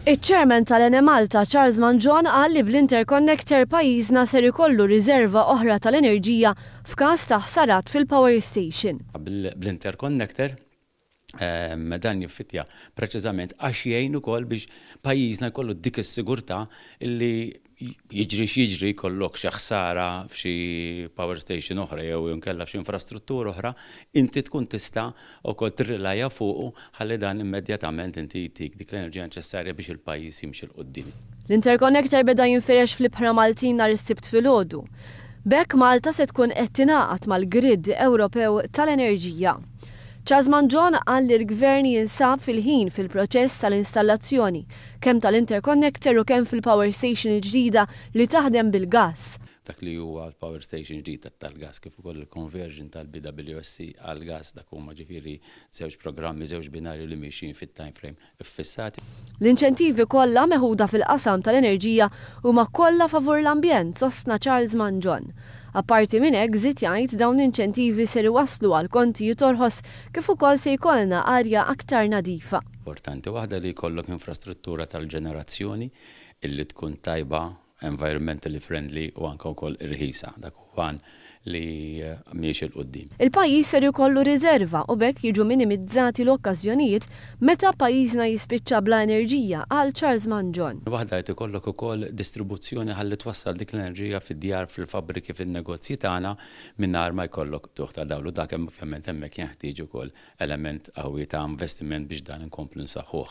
Iċ-Chairman tal-Enemalta Charles Mangion qal li bl-interconnector pajjiżna ser ikollu riserva oħra tal-enerġija f'każ ta' ħsarat fil-power station. Bl-interconnector dan jiffittja preċiżament għax jgħin ukoll biex pajjiżna jkollu dik is-sigurtà li jiġri x'jiġri, jkollok xi ħsara f'xi power station oħra jew inkella f'xi infrastruttura oħra, inti tkun tista' wkoll tirrilaja fuqu ħalli dan immedjatament inti jtik dik l-enerġija neċessarja biex il-pajjiż jimxi 'l quddiem. L-interconnector beda jinfirex fl-ibħra Maltin nhar is-Sibt filgħodu. B'hekk Malta se tkun qed tingħaqad mal-grid Ewropew tal-enerġija. Charles Mangion qal li l-Gvern jinsab fil-ħin fil-proċess tal-installazzjoni, kemm tal-interconnector u kemm fil-power station il-ġdida li taħdem bil-gass. Dak li huwa l-power station ġdida tal-gass kif ukoll il-conversion tal-BWSC għall-gass, dak huma ġifieri żewġ programmi, żewġ binarji li miexjin fit-time frame iffissati. L-inċentivi kollha meħuda fil-qasam tal-enerġija huma kollha favur l-ambjent, sostna Charles Mangion. Apparti minn hekk, żied jgħid, dawn l-inċentivi ser iwasslu għal kontijiet orħos kif ukoll se jkollna arja aktar nadifa. Importanti waħda li jkollok infrastruttura tal-ġenerazzjoni illi tkun tajba, environmentally friendly u anke wkoll irħisa. Dak huwa għan li miexi 'l quddiem. Il-pajjiż ser ikollu riserva u b'hekk jiġu minimizzati l-okkażjonijiet meta pajjiżna jispiċċa bla enerġija, qal Charles Mangion. Waħda qed ikollok ukoll distribuzzjoni ħalli twassal dik l-enerġija fid-djar, fil-fabbriki, fin-negozji tagħna mingħajr ma jkollok qtugħ ta' dawl u dak ovvjament hemmhekk jenħtieġ ukoll element qawwi ta' investiment biex dan inkomplu nsaħħuh.